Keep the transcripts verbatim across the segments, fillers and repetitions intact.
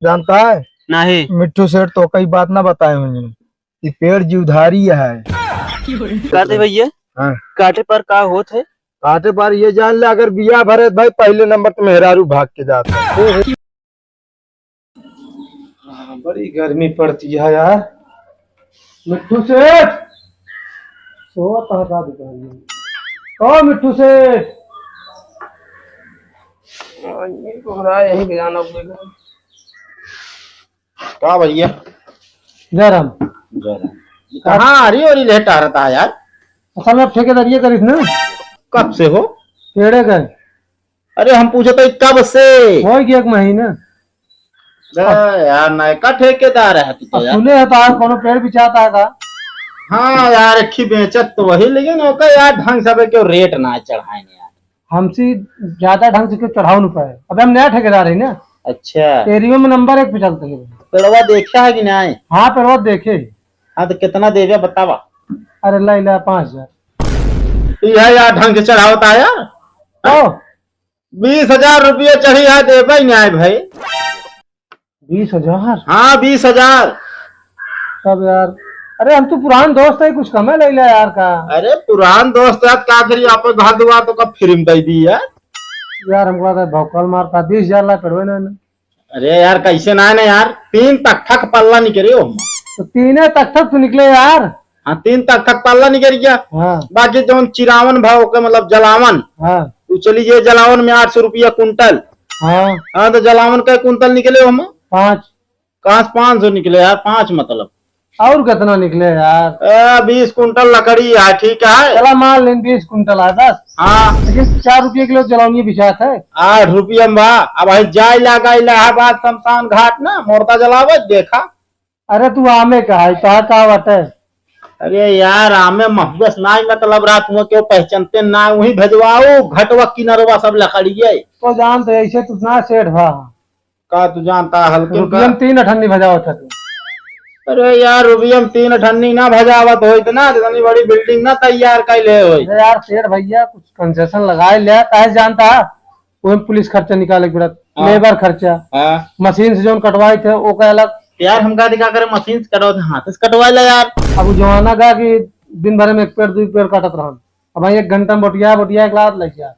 जानता है? नहीं। मिट्ठू सेठ तो कई बात ना बताए होंगे। ये पेड़ जी उधारी है। काटे भैया? हाँ। काटे पर का होत है? काटे पर ये जान ले, अगर बिया भरे भाई, पहले नंबर तो मेहरारू भाग के जाता है। हाँ, बड़ी गर्मी पड़ती है यार। मिट्ठू सेठ, सोवत है का दुपहर में? ओ मिट्ठू सेठ। ये कोहरा यही बजाना पड़ेगा। का भैया? जय राम। जय राम। कहाँ आ रही हो रही लेट आ रहा था यार? असल में ठेकेदारिये करिस ना। कब से हो? पेड़े गए। अरे हम पूछे तो कब से? हो गया एक महीना। अरे यार, नयका ठेकेदार है तू तो अब यार। सुने है तो आज कोनो पेड़ बिचाता है का? हाँ यार, एक ही बेचत तो वही, लेकिन ओका यार ढंग से अबे क्यों रेट ना चढ़ाए ने यार। हमसे ज्यादा ढंग से क्यों चढ़ाओ न पाए? अबे हम नया ठेकेदार है ना। अच्छा। एरियो में नंबर एक पे चलते हैं। पेड़वा देखा है कि नहीं? हाँ, पेड़वा देखे। हाँ, तो कितना देवे बतावा। अरे ला, ला पाँच हजार। यह यार ढंग से चढ़ावता है यार। ओ, बीस हजार रुपये चढ़ी है, देबे नहीं आए भाई। बीस हजार? हाँ, बीस हजार। तब यार, अरे हम तो पुरान दोस्त है, कुछ कमे ले ले यार का। अरे पुरान दोस्त है, का करी, आप घर दुआर तो कब फ्री में दे दी यार। यार हमको लगा भौकाल मारता, बीस हजार ला करवे ना, ना। अरे यार, कैसे ना है ना यार, तीन तख्ता क पल्ला निकले हो हम। तो तीने तख्ता क तो निकले यार। हाँ, तीन तख्ता क पल्ला निकल गया। हाँ। बाकी जौन चिरावन भा ओके मतलब जलावन, हाँ। उ चली गए जलावन में आठ सौ रुपया कुंटल। हाँ। हाँ, तो जलावन का कुंटल निकले हो हम? पाँच। कहाँ से पाँच सौ निकले यार, पाँच मतलब। और कितना निकले यार? ए, बीस कुंटल लकड़ी है, ठीक है। चला मान लें बीस कुंटल है बस। हाँ। लेकिन चार रुपये किलो जलौनी बिचात है। आठ रुपये में बा। अब भाई जाए लागा इलाहाबाद शमशान घाट ना, मुर्दा जलावे देखा। अरे तू आमे का है, कहा का बाटे? अरे यार, आमे महुआ से ना ही मतलब रात हुआ क्यों पहचानते ना, वही भेजवाओ, घटवा किनरवा सब लकड़ी है। तो जानते ऐसे तू ना सेठ भा। का तू जानता हल्के रुपया में का? तीन अठन्नी भजावत है तू। अरे यार, रुपया में तीन अठन्नी ना भजावत होइत ना, तो इतनी बड़ी बिल्डिंग ना तैयार कैले होइत। अरे यार, सेठ भैया, कुछ कंसेशन लगाए ले, काहे जानता है? वही पुलिस खर्चा निकाले के पड़त, हाँ। लेबर खर्चा, हाँ। मशीन से जौन कटवाए थे, वो का अलग। यार, हम का दिखा करे मशीन से कटवाए थे, हाथ से कटवाए ला यार। अब वो जमाना का कि दिन भर में एक पेड़, दो पेड़ काटत रहन। अब भाई, एक घंटा में बोटिया, बोटिया एक लात लग जा।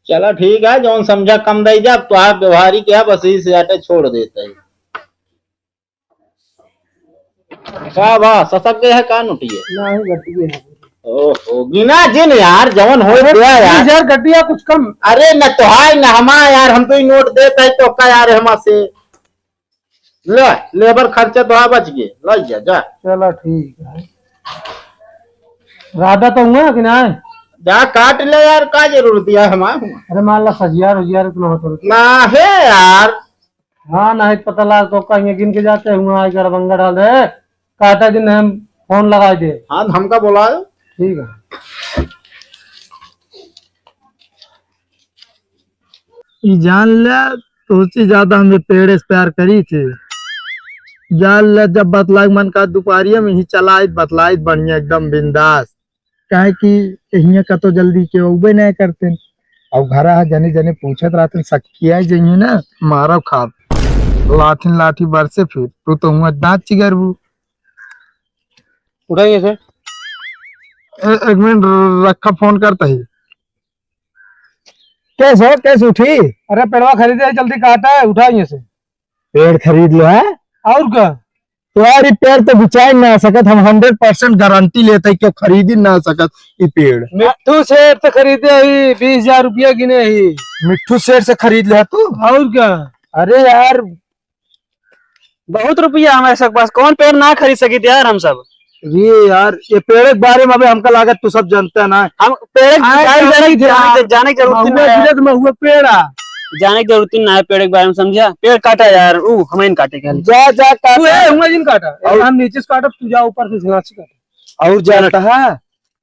चला ठीक है, जौन समझा कम दे जा, अब तोहार व्यवहारिक है, बस इस आटे छोड़ देते हैं। का बा, ससक गए है का नोटिए? नहीं, गड्डिए है। ओहो, गिना जिन यार, जवन हो अरे, गया यार। बीस हजार गड्डिया कुछ कम। अरे न तो है, न हमा यार, हम तो ही नोट देत है तो का यार हमा से। ले, लेबर खर्चा तो आ बच गए, ले जा, जा। चला ठीक है। राधा तो हुआ कि ना? जा काट ले यार, का जरूरत है हमार हुआ? अरे मान ला सजियार उजियार इतना होता है। ना है यार। हाँ, नहीं पता लाग तो कहीं गिन के जाते हुआ, आई गड़बंगा डाल दे, काटा दिन हम फोन लगाई दे। हाँ, हमका बोलायो। ठीक है। ई जान ले, तोसे ज्यादा हम ये पेड़े से प्यार करी थे। जान ले, जब बतलाए मन का दुपहरिया में ही चलाइत, बतलाइत बढ़िया एकदम बिंदास। काहे कि हियाँ का तो जल्दी के अउबे नहीं करते। अब घरा जने जने पूछत रहते, सकिया जइए ना, मारब खाब। लाठिन लाठी बरसे फिर, तू तो हुआ दाँत चिगरबू। उठाइए से। ए-, एक मिनट र-, रखा, फोन करता ही। कैसे हो, कैसे उठी? अरे पेड़वा खरीदे, जल्दी काटा है, उठाइए से। पेड़ खरीद लो है? और का? तुम्हारी पेड़ तो बिचाई ना सकत, हम हंड्रेड परसेंट गारंटी लेते हैं, क्यों खरीद ही ना सकत ई पेड़। मिट्ठू सेठ से खरीदे ही, बीस हजार रुपया गिने ही। मिट्ठू सेठ से खरीद ले तू? और का? अरे यार, बहुत रुपया हमारे सब पास, कौन पेड़ ना खरीद सकी थे यार हम सब। अरे यार, ये पेड़ के बारे में अबे हमका लागत तू सब जानता है ना। हम पेड़ के आए बारे में जाने, जाने, जाने, जाने की जरूरत ही महुआ ना है। गिरे तो महुआ पेड़ आ। जाने की जरूरत ही ना है पेड़ के बारे में, समझा? पेड़ काटा यार, ऊ हमें काटे के लिए। जा, जा, काटा। तू ए, हुआ जिन काटा। और हम नीचे से काटब, तू जा ऊपर से घास से काटा। और जानता है,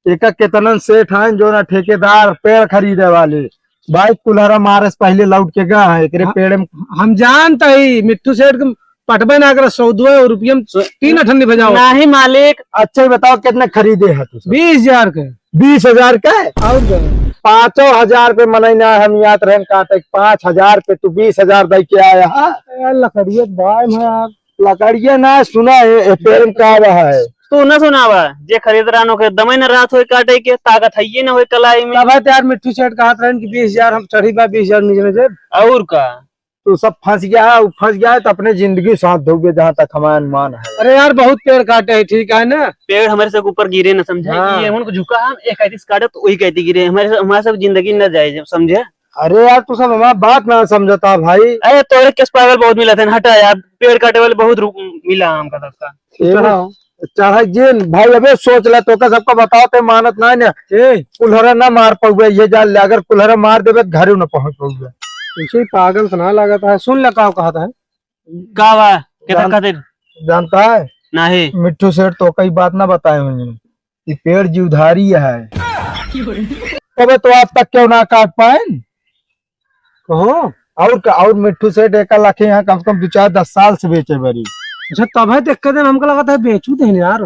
एका केतनन सेठ हैं जो ना ठेकेदार पेड़ खरीदे वाले, भाई कुल्हरा मारे से पहले लौट के गए हैं एकरे हाँ, पेड़ में। हम जानता ही मिट्ठू सेठ के पटबे ना करे, सौ दो रुपये में तीन अठन्नी बजाओ। नहीं मालिक। अच्छा ही बताओ कितने खरीदे है तू सब? बीस हजार के। बीस हजार के? और का? पाँचों हजार पे मनई ना हम याद रहन काटे, पाँच हजार पे तू बीस हजार दे के आया, हाँ? यार, लकड़िया के भाई में यार। लकड़िया ना सुना है, ए पेड़ में का बा है? तू न सुनावा, जे खरीद रहन ओके दमे न रात होए काटे के, ताकत है ये न होए कलाई में। तब है तो यार मिट्ठू सेठ कहत रहन कि बीस हजार हम चढ़ी बा, बीस हजार नीचे न जेब। और का? तू सब फंस गया है, उ फंस गया है तो अपने जिंदगी साथ दोगे जहाँ तक हमारा अनुमान है। अरे यार बहुत पेड़ काटे है, ठीक है ना? पेड़ हमारे से ऊपर गिरे न समझे, हाँ। ये हमन को झुका हम एक आदमी से काटे तो वही कहती गिरे, हमारे से, हमारे सब जिंदगी न जाए जब समझे। अरे यार तू सब हमारा बात ना समझता भाई। अरे तोरे केस पागल बहुत मिला थे, हटा यार, पेड़ काटे वाले बहुत रु-, मिला हमका दस्ता। चढ़ाओ। चढ़ा जिन भाई, अबे सोच ले, तोका सबका बताओ ते मानत ना ने। ए? कुल्हरा ना मार पउबे, ये जान ले, अगर कुल्हरा मार देबे तो घरे न पहुंच पउबे। तुझे पागल तो ना लागत है, सुन ले का कहत है। का बा? केतना जान-, खातिर? जानता है? नाही। मिट्ठू सेठ तोका ई बात ना बताए होंगे, ई पेड़ जीवधारी है। तबे तो आज तक क्यों ना काट पाए? कहो। और का, और मिट्ठू सेठ एका लाखे यहाँ कम से कम दो चार दस साल से बेचे बरी। अच्छा, तब है तो एक दिन हमको लगा था बेचू देने यार।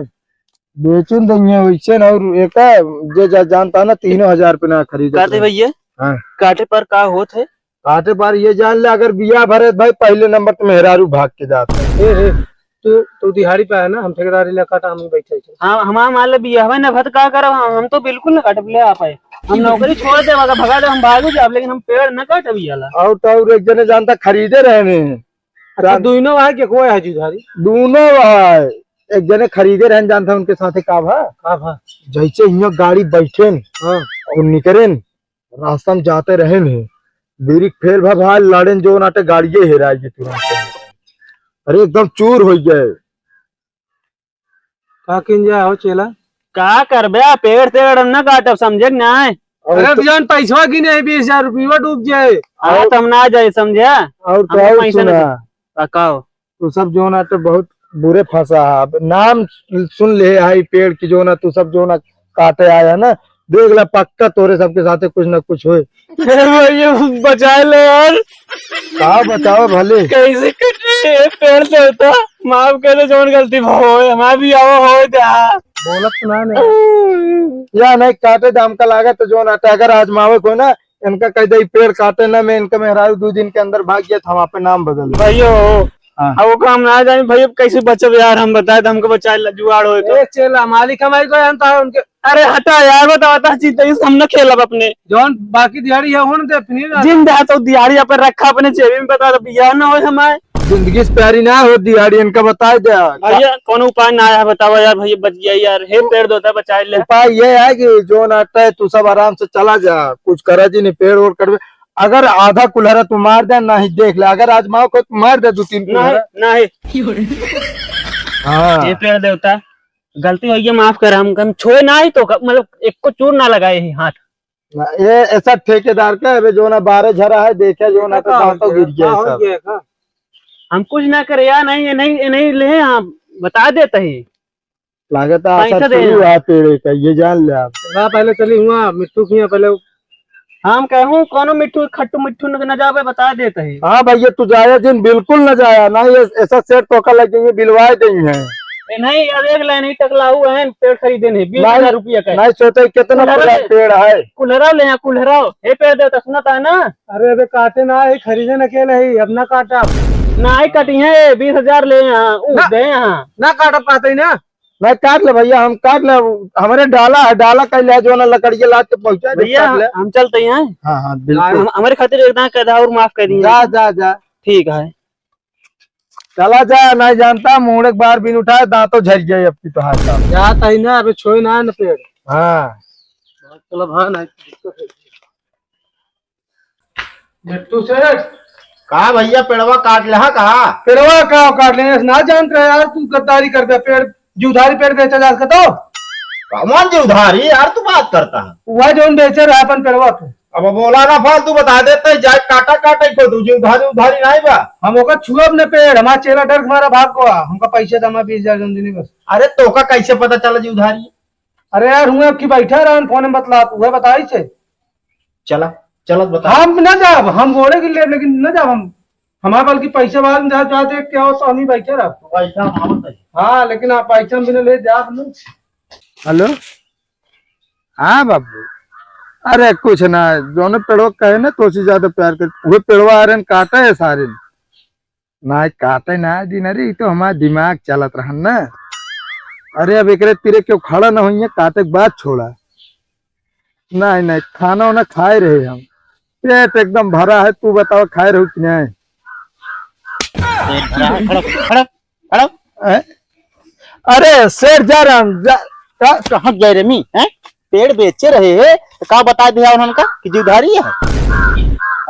बेचू देंगे वैसे ना, और एका जे जा-, जानता ना तीनों हजार पे ना खरीद काटे रहे। भैया, हाँ। काटे पर का होत है? काटे पर ये जान ले, अगर बिया भरे भाई पहले नंबर तो मेहरारू भाग के जाता है। ए, ए, तू, तू दिहाड़ी पे है ना, हम ठेकेदारी ले काटा, हम बैठे थे। हाँ, हमार मान ले बिया हवे ना भत का करब हम, हम तो बिल्कुल ना काटब ले आप है। हम नौकरी छोड़ दे, अगर भगा दे, हम भागू जाब, लेकिन हम पेड़ न काटब ये वाला। और तो और एक जने जानता खरीदे रहने हैं। अच्छा, जान- दोनों है कि कोई है जुधारी? दोनों है। एक जने खरीदे रहन जानता उनके साथे का भा? का भा? जैसे हियाँ गाड़ी बैठेन हाँ। और निकरेन, रास्ता में जाते रहेन है, ब्रेक फेल भा भा लड़ेन जो नाटे गाड़िए हेराई गई तुरंत। अरे एकदम चूर हो गए। का किन जा हो चेला? का करबे, पेड़ तेड़ हम ना काटब, समझे कि नाय? और अरे तो तो जान पैसवा गिने है, बीस हजार रुपया डूब जाए। हाँ, और तो हम ना जाए, समझे? और तो हमरे और पैसा ना सुना। दे। का, का हो? तू सब जो ना तो बहुत बुरे फंसा है। अब नाम सुन ले है ई पेड़ की, जो ना तू सब जो ना काटे आया ना, देख ला पक्का तोरे सबके साथे कुछ ना कुछ होए। ए भैया, बचा ले यार। का बचाओ भले? कैसे कटे ये पेड़ से होता? माफ कर दे, जौन गलती होए, हमार भी आवा होए जा। बोलत ना, नहीं। या नहीं काटे, तो हमका लागत है जौन आटे, अगर आजमावे को ना, इनका कह दे, "ई पेड़ काटे ना, मैं इनका मेहरारू दो दिन के अंदर भाग गया था, वहाँ पे नाम बदल दे।" भैया हो, हाँ। अब ओका हम ना जानी भैया, कैसे बचब यार, हम बताए तो हमको बचाए ला, जुगाड़ होए तो। ए, चेला, मालिक हमारी को जानता है उनके। अरे हटा यार, बता, बता, चीज तो हम ना खेलब अपने। जौन बाकी दिहाड़ी है, होने दे, फिर ना। जिन दे तो दिहाड़ी अपन रखा अपने जेबी में, बता, तो बियाह ना होए हमारे। जिंदगी से प्यारी ना हो दिहाड़ी, इनका बताए दे। भैया, कौन उपाय ना आया, बतावा यार, भैया बच गया यार, हे पेड़ देवता बचाए ले। उपाय ये है कि जो ना आटा है, तू सब आराम से चला जा, कुछ करा जी नहीं, पेड़ ओड़ कटबे। अगर आधा कुल्हरा तू मार दे, नहीं देख ले, अगर आजमाओ को तू मार दे दो तीन नहीं, कुल्हरा। नहीं। हाँ। ये पेड़ देवता, गलती हो गई, माफ कर, हम, हम छोए ना ही तो, मतलब, एक को चूर ना लगाए ही हाथ। ना, ये ऐसा ठेकेदार का, अबे जो ना बारह झरा है, देखे जो ना तो का हो दांतों गया? गिर गया का हो सब। गया का? हम कुछ ना करे यार, नहीं, ये नहीं, ये नहीं ले, हम बता देते ही। लागत है पैसा आशा दे शुरू यार। है पेड़े का, ये जान ले आप। ना, पहले चली हुआ मिट्ठू किया पहले। हम कहूँ कोनो मिट्ठू, खट्टू मिट्ठू न, न जावे, बता देते ही। हाँ भैया, तू जाया जिन, बिल्कुल न जाया ना, ये ऐसा सेठ तोका लग जाएंगे, बिलवाए देंगे। ए, नहीं, अब एक लाइन ही टकलाऊ है, पेड़ खरीदे नहीं, बीस हजार रुपया का है। नहीं सोचे कितना कुल्हरा पूरा ले। पेड़ है। कुल्हरा ले, यहाँ कुल्हरा। हे पेड़ देवता, सुनत है ना? अरे, अबे काटे ना, ये खरीदे न अकेले ही, अब ना काटा। ना, ही कटी है, बीस हजार ले यहाँ, ऊ ना। दे यहाँ। ना काटब कहते ही ना। नहीं, काट ले भैया, हम काट ले, हमारे डाला है, डाला कर ले, जो ना लकड़िया लाद के पहुंचा दे, भैया, काट ले। हम चलते हैं। हाँ, हाँ, बिल्कुल। हम, हमारे खातिर एक दाना कह दे और माफ कर दिए। जा, जा, जा। ठीक है। चला जा, नहीं जानता, मुड़े एक बार बिन उठाए, दांतों झड़ गए अब की तो हाथ साहब। जात है ना, अबे छोए ना, ना पेड़। हाँ। चलो, हाँ, नहीं, दिक्कत है। मिट्टू सेठ। का भैया, पेड़वा काट ले, हाँ, कहा? पेड़वा का काट ले, ना जानत रहे यार, तू गद्दारी कर दे, पेड़, जुधारी पेड़ बेचा जा सकता हो? कौन जुधारी यार, तू बात करता है? वह जौन बेचे रहा अपन पेड़वा के। अब बोला ना फालतू, बता देते हैं, जाए काटा काटे को तू, जुधारी उधारी नहीं बा। हम ओकर छुअब न पेड़, हमार चेला डर के मारा भाग गवा, हमका पैसे दमा बीस हजार जौन दिनी बस। अरे तोका कैसे पता चला जुधारी? अरे यार, हुआ कि बैठा रहन, फोन में बतलात, वह बताई से। चला, चलत बता। हम ना जाब, हम गोड़े के लेब, लेकिन ना जाब हम। हमारे बल्कि पैसे बाद में जा, जा देख के आओ, तो हम ही बैठे रह। पैसा हम आवत है। हाँ, लेकिन आप पैसा बिना ले जाब ना। हेलो, हाँ बाबू, अरे कुछ ना, जौन पेड़वा कहे ना तोसे ज्यादा प्यार कर, उहे पेड़वा आरेन काटे है सारेन। ना काटे ना दिन, अरे ई तो हमार दिमाग चलत रहन ना। अरे अब एकरे तीरे केहू खड़ा ना होइए, काटे के बाद छोड़ा। नहीं नहीं, खाना वाना खाए रहे हम, पेट एकदम भरा है। तू बताओ खाए रहो कि नहीं? पेट भरा है, खड़ा, खड़ा, खड़ा। हैं? अरे सेठ जा रहा हम, जा, का? कहाँ गए रे मी, हैं? पेड़ बेचे रहे है, तो का बता दिया उन्होंने का कि जीवधारी है?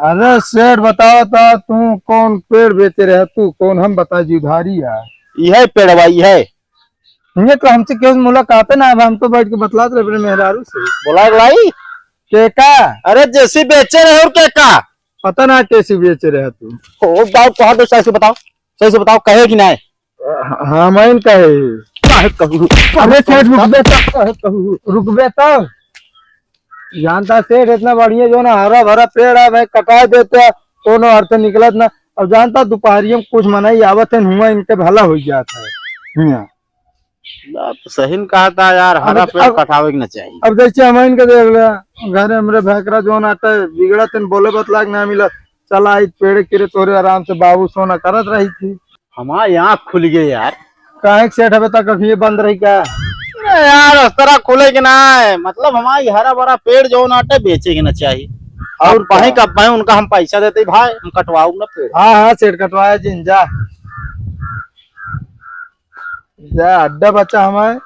अरे सेठ बताओ तो, तू कौन पेड़ बेचे रहे, तू कौन, हम बता जीवधारी है? यह पेड़वा, यह। ये तो हमसे केहू मुलाकात है ना, अब हम तो बैठ के बतलात रहे अपने मेहरारू से। बोला लाई? के का? अरे जैसी बेचे रहे और के का? पता ना कैसी बेचे रहे तू। ओ बाप, कहा तो सही से बताओ, सही से बताओ, कहे कि नहीं? ह-, हम आइन कहे। काहे कहू? अरे सेठ, रुकबे तो। काहे कहू? रुकबे तो। जानता सेठ, इतना बढ़िया जौन हरा भरा पेड़ है भाई, कटाए देते हैं, कोनो अर्थ निकलत ना। अब जानता दोपहरिया में कुछ मनई आवत है, हुआ इनके भला हो जाता है। हियाँ। बात तो सही न कहा था यार, अब, हरा पेड़ अब, कटावे के ना चाहिए। अब जैसे हम इनके देख ले, घर हमरे भैकरा जौन आटे बिगड़त है, बोले बतला के ना मिला, चला आई पेड़ किरे तोरे आराम से बाबू सोना करत रही थी। हमार आँख खुल गए यार। काहे के सेठ अबे तक अखिए बंद रही का? अरे यार, इस तरह खुले के ना है, मतलब हमारी हरा भरा पेड़ जौन आटे बेचे के ना चाहिए। और और कहीं का? का भाई उनका हम पैसा देते भाई, हम कटवाऊ ना पेड़। हाँ हाँ सेठ, कटवाया जिन जा। जा अड्डा बचा हमारे।